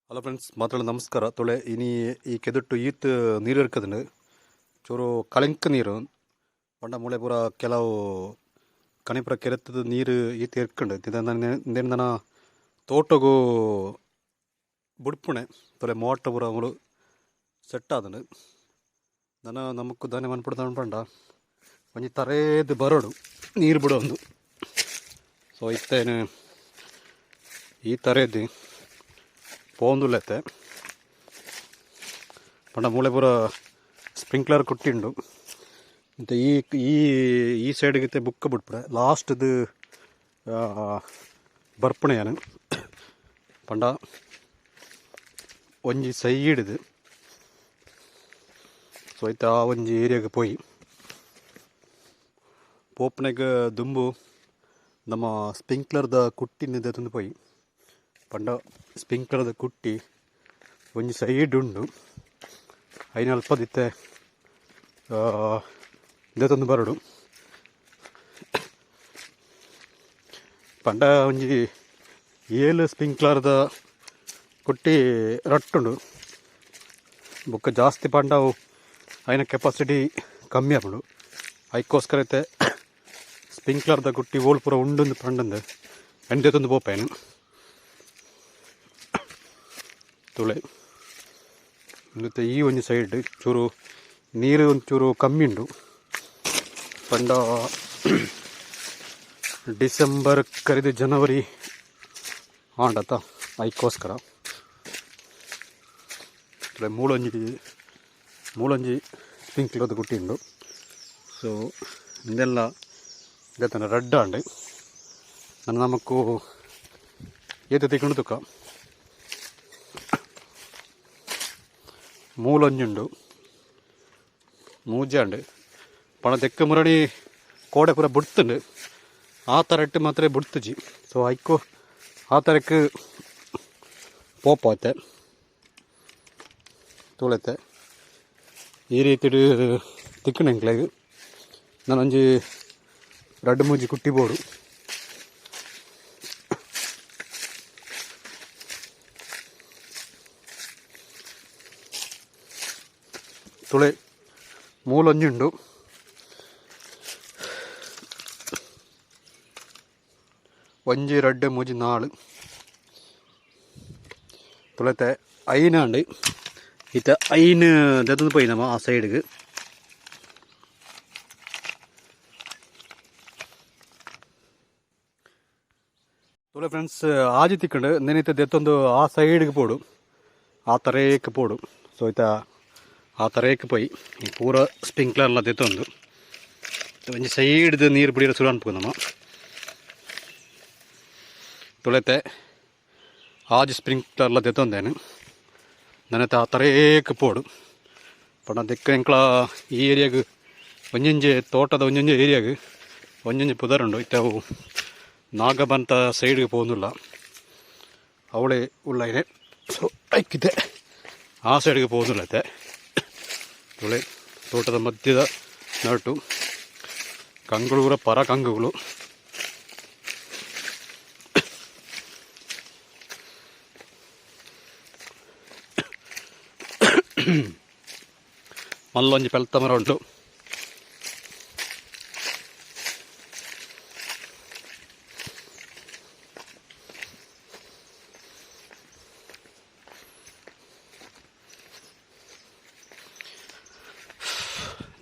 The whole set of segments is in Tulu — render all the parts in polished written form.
ಹಲೋ ಫ್ರೆಂಡ್ಸ್, ಮಾತಾಡ ನಮಸ್ಕಾರ. ತೊಳೆ ಇನಿ ಈ ಕೆದುಟ್ಟು ಈತ್ ನೀರು ಇರ್ಕದಂಡು ಚೂರು ಕಳೆಂಕ ನೀರು ಪಂಡ ಮೂಳೆ ಪೂರ ಕೆಲವು ಕಣಿಪುರ ಕೆರೆತ್ತದ ನೀರು ಈತ್ ಎರ್ಕಂಡು ಇಂದೆನ ತೋಟಗು ಬುಡ್ಪುಣೆ. ತೊಲೆ ಮೋಟ ಪೂರ ಮೂಲು ಸೆಟ್ ಆದಂಡು. ನನ ನಮಕ್ ದಾನೆ ಮನ್ಪುಡು ಪಂಡ ಒಂಜಿ ತರೇದು ಬರೋಡು ನೀರು ಬಿಡೋಂದು. ಸೊ ಇತ್ತೇನು ಈ ತರೇದು ಪೋಂದುಲೆತ್ತೆ ಪಂಡ ಮೂಳೆ ಪೂರ ಸ್ಪ್ರಿಂಕ್ಲರ್ ಕುಟ್ಟಿಂಡು. ಮತ್ತು ಈ ಈ ಈ ಸೈಡ್ಗಿತ್ತೆ ಬುಕ್ಕ ಬಿಟ್ಪುಡೆ ಲಾಸ್ಟ್ದು ಬರ್ಪುಣೆ ಯಾನ್ ಪಂಡ ಒಂಜಿ ಸೈಡ್ದು. ಸೊ ಇತ್ತೆ ಆ ಒಂಜಿ ಏರಿಯಾಗ್ ಪೋಯಿ ಪೋಪುನೆಗ್ ದುಂಬು ನಮ್ಮ ಸ್ಪ್ರಿಂಕ್ಲರ್ದ ಕುಟ್ಟಿನ ದೆತೊಂದು ಪೋಯಿ. ಪಂಡ ಸ್ಪ್ರಿಂಕ್ಲರ್ದ ಕುಟ್ಟಿ ಒಂಜಿ ಸೈಡ್ ಉಂಡು, ಐನ ಅಲ್ಪದಿತ್ತೆ ದೆತೊಂದು ಬರಡು. ಪಂಡ ಒಂಜಿ ಏಳು ಸ್ಪ್ರಿಂಕ್ಲರ್ದ ಕುಟ್ಟಿ ರಟ್ಟುಂಡು. ಬೊಕ್ಕ ಜಾಸ್ತಿ ಪಂಡ ಅವು ಐನ ಕೆಪಾಸಿಟಿ ಕಮ್ಮಿ ಆಪುಂಡು. ಐಕ್ಕೋಸ್ಕರ ಇತ್ತೆ ಸ್ಪ್ರಿಂಕ್ಲರ್ದ ಕುಟ್ಟಿ ಓಲ್ ಪೂರ ಉಂಡುಂದು ಪಂಡಂದು ಎಣ್ಣೆ ದೆತೊಂದು ಪೋಪೇನು. ತುಳೆ ಮತ್ತು ಈ ಒಂಜಿ ಸೈಡ್ ಚೂರು ನೀರು ಒಂಚೂರು ಕಮ್ಮಿ ಉಂಡು. ಪಂಡ ಡಿಸೆಂಬರ್ ಕರಿದು ಜನವರಿ ಆಂಡತ, ಐಕ್ಕೋಸ್ಕರ ತುಳೆ ಮೂಲೊಂಜಿ ಮೂಲೊಂಜಿ ಸ್ಪ್ರಿಂಕ್ಲರ್ದ ಕುಟ್ಟಿ ಉಂಡು. ಸೊ ಇಂದೆಲ್ಲ ದೇತನ ರಡ್ಡ್ ಆಂಡ್. ನನ ನಮಕ್ಕು ಏತ್ ತಿಕ್ಕುಂಡು ತುಕ. ಮೂಲೊಂಜಿ ಉಂಡು, ಮೂಜೆ ಆಂಡ್. ಪಣ ತೆಕ್ಕ ಮುರಣಿ ಕೋಡೆ ಪೂರ ಬುಡ್ತುಂಡು, ಆ ತರಟ್ಟು ಮಾತ್ರ ಬುಡ್ತುಜಿ. ಸೊ ಐಕು ಆ ತರಕ್ಕೆ ಪೋಪಾತೆ ತುಳೆತೆ ಈ ರೀತಿಡ್ ತಿಕ್ಕುಂಡು ಎಂಕ್ಲೆಗ್. ನನೊಂಜಿ ರಡ್ಡ್ ಮೂಜಿ ಕುಟ್ಟಿ ಬೋಡು. ತುಳೆ ಮೂಲೊಂಜಿ ಉಂಡು, ಒಂಜಿ ರಡ್ಡ್ ಮೂಜಿ ನಾಲ್ ತುಳೆತೆ ಐನಾಂಡ್. ಇತ್ತೆ ಐನ್ ದೆತೊಂದು ಪೋಯಿ ನಮ ಆ ಸೈಡ್ಗ್. ತುಳೆ ಫ್ರೆಂಡ್ಸ್, ಆಜಿ ತಿಕ್ಕಂಡು. ನೆನಿತ ದೆತ್ತೊಂದು ಆ ಸೈಡ್ಗೆ ಪೋಡು, ಆ ತರೇಕ್ ಪೋಡು. ಸೊ ಇತ್ತ ಆ ತರೇಕ್ ಪೋಯಿ ಈ ಪೂರ ಸ್ಪ್ರಿಂಕ್ಲರ್ಲ ದೆತ್ತೊಂದು ಒಂಜಿ ಸೈಡ್ದು ನೀರು ಬುಡಿಯರ ಸುರು ಅನ್ಪು ನಮ. ತುಳೆತೆ ಆಜಿ ಸ್ಪ್ರಿಂಕ್ಲರ್ಲ ದೆತ್ತೊಂದೇನು ನನತ ಆ ತರೇಕ್ ಪೋಡು. ಪಂಡ ದಿಕ್ಕ ಎಂಕ್ಲ ಈ ಏರಿಯಾಗ್ ಒಂಜೊಂಜಿ ತೋಟದ ಒಂಜೊಂಜಿ ಏರಿಯಾಗ್ ಒಂಜೊಂಜಿ ಪುದರುಂಡು. ಇತ್ತೆ ಅವು ನಾಗಬಂತ ಸೈಡ್ಗೆ ಪೋಂದುಲ್ಲ, ಅವಳೇ ಉಳ್ಳೈನೆ. ಸೊ ಐಕ್ಕಿದೆ ಆ ಸೈಡ್ಗೆ ಪೋಂದುಲ್ಲ. ಇತ್ತೆ ತುಳೆ ತೋಟದ ಮಧ್ಯದ ನಟು ಕಂಗುಳು ಪರ ಕಂಗುಗಳು. ಮಲ್ಲೊಂಜಿ ಪೆಲ್ತ ಮರ ಉಂಟು.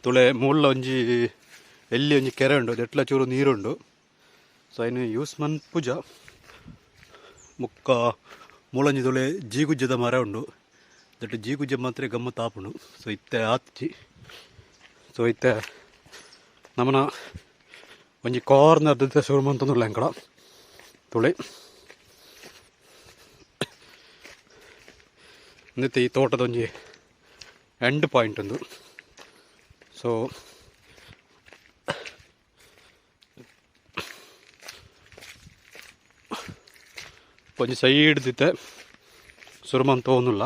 ತುಳೆ ಮೂಲ ಒಂಜಿ ಎಲ್ಲಿ ಒಂಜಿ ಕೆರೆ ಉಂಡು, ದೆಟ್ಲ ಚೂರು ನೀರುಂಡು. ಸೊ ಐನು ಯೂಸ್ ಮನ್ಪುಜ. ಮುಕ್ಕ ಮೂಲೊಂಜಿ ತುಳೆ ಜೀಗುಜ್ಜದ ಮರ ಉಂಡು. ದಟ್ಟ ಜೀಗುಜ್ಜ ಮಾತ್ರ ಗಮ್ಮತ್ ಆಪುಂಡು. ಸೊ ಇತ್ತೆ ಆತ್ಜಿ. ಸೊ ಇತ್ತೆ ನಮನ ಒಂಜಿ ಕಾರ್ನರ್ ಶುರು ಮಂತೊಂದುಲ್ಲ ಎಂಕಳ. ತುಳೆ ಇಂದೆತ್ತೆ ಈ ತೋಟದ ಒಂಜಿ ಎಂಡ್ ಪಾಯಿಂಟ್ ಉಂದು. ಸೊ ಒಂಜಿ ಸೈಡ್ ದಿತ್ತೆ ಸುರು ಮಂತೊಂದುಲ್ಲ.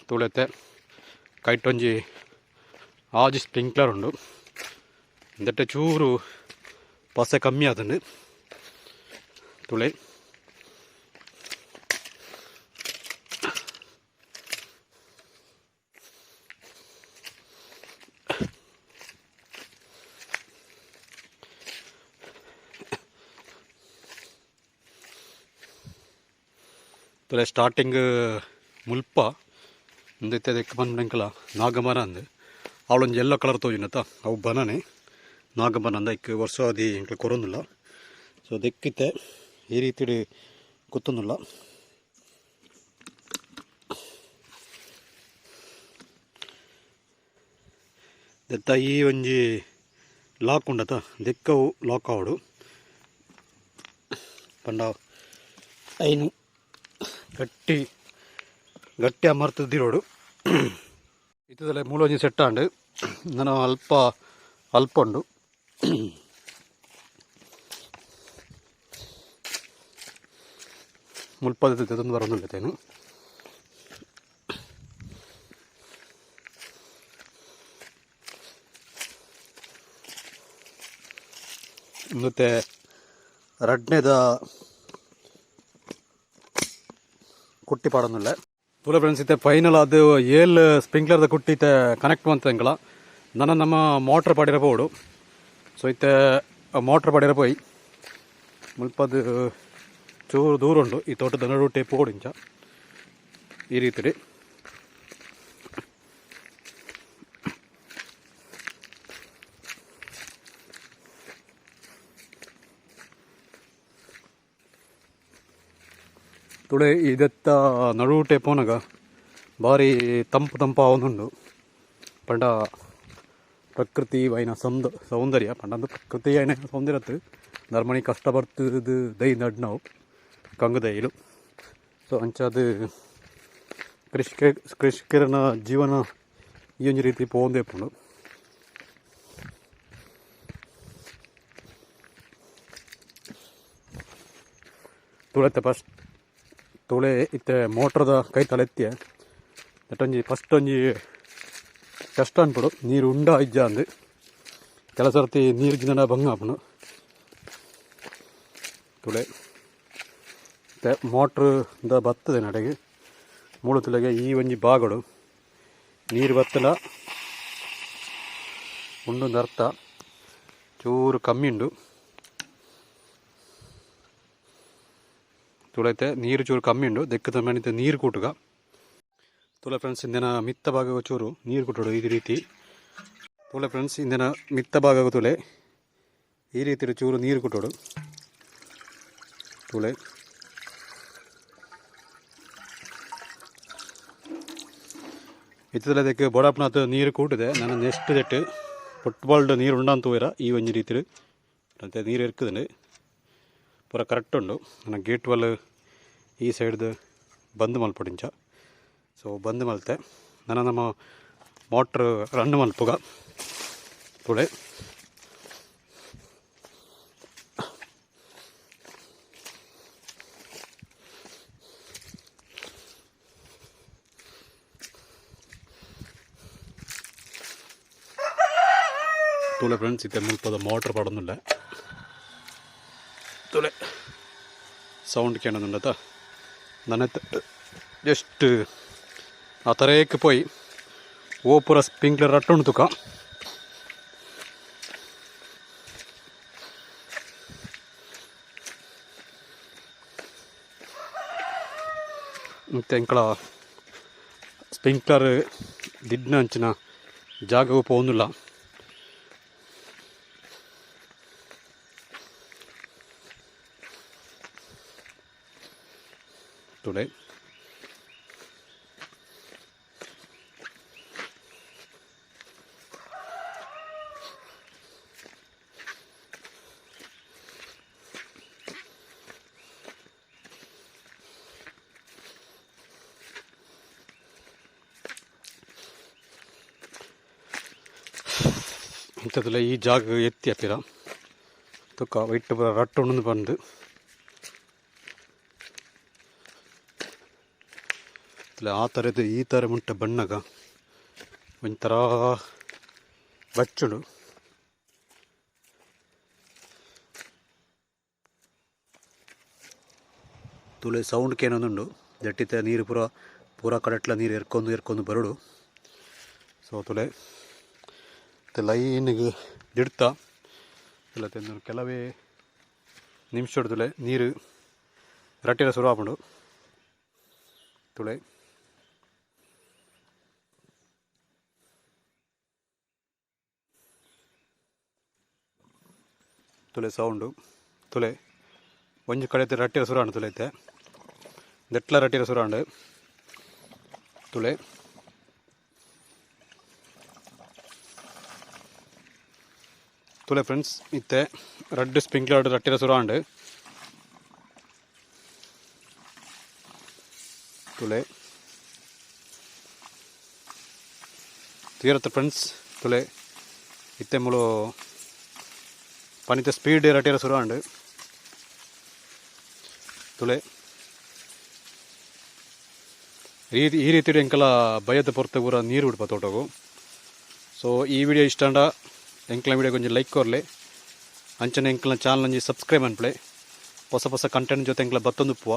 ತುಳೆತೆ ಕೈಟೊಂಜಿ ಆಜಿ ಸ್ಪ್ರಿಂಕ್ಲರ್ ಉಂಡು. ಇಂದೆಟ್ ಚೂರು ಪಸೆ ಕಮ್ಮಿ ಆತುಂಡು. ತುಳೆ ತುಲೆ ಸ್ಟಾರ್ಟಿಂಗ್ ಮುಲ್ಪ ಉಂದೆತ್ತೆ ದೆಕ್ಕ್ ಪನ್ಪುನಂಕಲ ನಾಗಮರ ಅಂದ್. ಅವಳೊಂಜಿ ಎಲ್ಲೋ ಕಲರ್ ತೋಜುಂಡತ್ತ ಅವು ಬನನೆ ನಾಗಮರ ಅಂದ್ ಐಕ್ ವರ್ಷಾದಿ ಎಂಕ್ಲ ಕೊರೊಂದುಲ್ಲ. ಸೊ ದೆಕ್ಕಿತ್ತೆ ಈ ರೀತಿಡ್ ಕುತ್ತೊಂದುಲ್ಲ. ದೆತ್ತ ಈ ಒಂಜಿ ಲಾಕ್ ಉಂಡತ ದೆಕ್ಕವು ಲಾಕ್ ಆವೊಡು ಪಂಡ ಐನ್ ಗಟ್ಟಿ ಗಟ್ಟಿ ಅಮರ್ತ್ ದಿರೋಡು. ಇತ್ತದಲೆ ಮೂಲೊಂಜಿ ಸೆಟ್ ಆಂಡ್. ನನ ಅಲ್ಪ ಅಲ್ಪ ಉಂಡು. ಮುಲ್ಪದ ದೆತೊಂದು ಬರೊಂದುಲ್ಲೆತೇನು. ಉಂದತೆ ರಡ್ನೆದ ಕುಟ್ಟಿ ಪಾಡೊಂದುಲ್ಲೆ. ತೂಲೆ ಫ್ರೆಂಡ್ಸ್, ಇತ್ತೆ ಫೈನಲ್ ಅದು ಏಲ್ ಸ್ಪ್ರಿಂಕ್ಲರ್ದ ಕುಟ್ಟಿ ಇತ್ತೆ ಕನೆಕ್ಟ್ ಮಂತ ನನ ನಮ್ಮ ಮೋಟ್ರ್ ಪಾಡಿರ ಪೋಡು. ಸೊ ಇತ್ತೆ ಮೋಟ್ರ್ ಪಾಡಿರ ಪೋಯಿ ಮುಲ್ಪದು ಚೂರು ದೂರ ಉಂಡು ಈ ತೋಟದ ನಡುಟೆ ಪೋಡು ಇಂಚ ಈ ರೀತಿಡ್. ತುಳೆ ಇದೆತ್ತ ನಡುಟೆ ಪೋನಗ ಬಾರಿ ತಂಪು ತಂಪು ಆವೊಂದುಂಡು. ಪಂಡ ಪ್ರಕೃತಿ ಐನ ಸೌಂದರ್ಯ ಪಂಡ ಪ್ರಕೃತಿ ಐನ ಸೌಂದರ್ಯತ್ ನರಮನಿ ಕಷ್ಟ ಬರ್ತದು ದೈ ನಡ್ನವು ಕಂಗು ದೈಲು. ಸೊ ಅಂಚಾದ್ ಕೃಷಿಕರನ ಜೀವನ ಈ ಒಂಜಿ ರೀತಿ ಪೋವೊಂದೇ ಉಪ್ಪುಂಡು. ತುಳೆತ್ತ ಫಸ್ಟ್ ತುಳೆ ಇತ್ತೆ ಮೋಟ್ರದ ಕೈ ತಲೆತ್ತಿಯ ಒಂಜಿ ಫಸ್ಟ್ ಒಂಜಿ ಕಷ್ಟ ಅನ್ಪುಡು ನೀರು ಉಂಡ ಇಜ್ಜ ಅಂದ್. ಕೆಲ ಸರ್ತಿ ನೀರು ಜಿಂದಡ ಬಂಗ ಆಪುಂಡು. ತುಳೆ ಇತ್ತೆ ಮೋಟ್ರ್ ದ ಬತ್ತದೆ ನಡೆಗೆ ಮೂಲು ತುಲೆಗೆ ಈ ಒಂಜಿ ಭಾಗಡು ನೀರು ಬತ್ತಲ ಉಂಡು ಅರ್ಥ. ಚೂರು ಕಮ್ಮಿ ಉಂಡು. ತುಳೈತೆ ನೀರು ಚೂರು ಕಮ್ಮಿ ಉಂಡು. ದೆಕ್ಕದ ಮಣಿತ ನೀರು ಕೂಟುಗ. ತುಲೆ ಫ್ರೆಂಡ್ಸ್, ಇಂದಿನ ಮಿತ್ತ ಭಾಗ ಚೂರು ನೀರು ಕುಟ್ಟೋಡು ಈ ರೀತಿ. ತುಲೆ ಫ್ರೆಂಡ್ಸ್, ಇಂದಿನ ಮಿತ್ತ ಭಾಗ ತುಲೆ ಈ ರೀತಿ ಚೂರು ನೀರು ಕುಟ್ಟೋಡು. ತುಳೆ ಇತ್ತದಕ್ಕೆ ಬೋಡಾಪುನಾತ್ ನೀರು ಕೂಟಿದೆ. ನಾನು ನೆಕ್ಸ್ಟ್ ದೆಟ್ಟು ಫುಟ್ಬಾಲ್ಡ್ ನೀರು ಉಂಡಂತ ತೂಯರ ಈ ಒಂಜಿ ರೀತಿ ಅಂತೆ ನೀರು ಇರ್ಕುದುಂಡು ಪೂರ ಕರೆಕ್ಟ್ ಉಂಡು. ನನ್ನ ಗೇಟ್ ವಲ್ ಈ ಸೈಡ್ದು ಬಂದ್ ಮಲ್ಪೊಡಿಂಚ. ಸೊ ಬಂದ್ ಮಲ್ತೆ ನನ್ನ ನಮ್ಮ ಮೋಟ್ರ್ ರನ್ ಮಲ್ಪುಗ. ತುಳೆ ತುಳೆ ಫ್ರೆಂಡ್ಸ್, ಇತ್ತೆ ಮುಲ್ಪದ ಮೋಟ್ರ್ ಪಾಡೊಂದುಲ್ಲೆ. ತುಳೆ ಸೌಂಡ್ ಕೇಳೋದುಂಡತ. ನನ ಜಸ್ಟ್ ಆ ತರೇಕ್ ಪೋಯಿ ಓ ಪೂರ ಸ್ಪ್ರಿಂಕ್ಲರ್ ರಟ್ಟುಂಡು ತುಕ. ಮತ್ತೆ ಎಂಕಲ ಸ್ಪ್ರಿಂಕ್ಲರ್ ದಿಡ್ನ ಅಂಚಿನ ಜಾಗವು ಪೋವೊಂದುಲ್ಲ. ತುಳೆ ಇಂಥದ್ದೆಲ್ಲ ಈ ಜಾಗ ಎತ್ತಿ ಅಪಿರ ತುಕ್ಕ ವೈಟ್ ಪೂರ ರಟ್ಟು ಉಂಡು ಬಂದು ಆ ಥರದ್ದು ಈ ಥರ ಮುಟ್ಟ ಬಣ್ಣಗ ಒಂಥರ ಬಚ್ಚುಡು. ತೂಲೆ ಸೌಂಡ್ ಕೇನೊಂದುಂಡು. ಜಟ್ಟಿತ ನೀರು ಪೂರ ಪೂರ ಕಡೆಟ್ಲ ನೀರು ಎರ್ಕೊಂದು ಎರ್ಕೊಂದು ಬರಡು. ಸೊ ತುಲೆ ಲೈನ್ಗ್ ದಿಡ್ತ ತುಲೆ ಕೆಲವೇ ನಿಮಿಷ ತುಲೆ ನೀರು ರಟ್ಟಿರ ಶುರು ಆಪುಂಡು. ತುಳೆ ತುಲೆ ಸೌಂಡು ತುಲೆ ಒಂಜಿ ಕಡೆತ ರಟ್ಟಿರ ಶುರು ಆಂಡ್. ತುಲೆ ಇತ್ತೆ ದೆಟ್ಲ ರಟ್ಟಿರ ಶುರು ಆಂಡ್. ತುಲೆ ತುಲೆ ಫ್ರೆಂಡ್ಸ್, ಇತ್ತೆ ರಡ್ಡ್ ಸ್ಪ್ರಿಂಕ್ಲರ್ ರಟ್ಟಿರ ಶುರು ಆಂಡ್. ತುಲೆ ತೀರತ್ತ ಫ್ರೆಂಡ್ಸ್. ತುಲೆ ಇತ್ತೆ ಮುಳು ಪನಿತ ಸ್ಪೀಡ್ ರಟ್ಟಿರ ಶುರು ಆಂಡ್. ತುಲೆ ಈ ರೀತಿ ಎಂಕಲ ಬಯದ ಪೊರ್ತ ಪೂರ ನೀರು ಬಿಡ್ಪ ತೋಟಗು. ಸೊ ಈ ವಿಡಿಯೋ ಇಷ್ಟ ಆಂಡ ಎಂಕ್ಲ ವಿಡಿಯೋ ಒಂಜಿ ಲೈಕ್ ಕೊರ್ಲೆ. ಅಂಚನೆ ಎಂಕ್ಲ ಚಾನಲ್ ಒಂಜಿ ಸಬ್ಸ್ಕ್ರೈಬ್ ಅನ್ಪ್ಲೆ. ಹೊಸ ಹೊಸ ಕಂಟೆಂಟ್ ಜೊತೆ ಎಂಕ್ಲ ಬತ್ತೊಂದು ಉಪ್ಪುವ.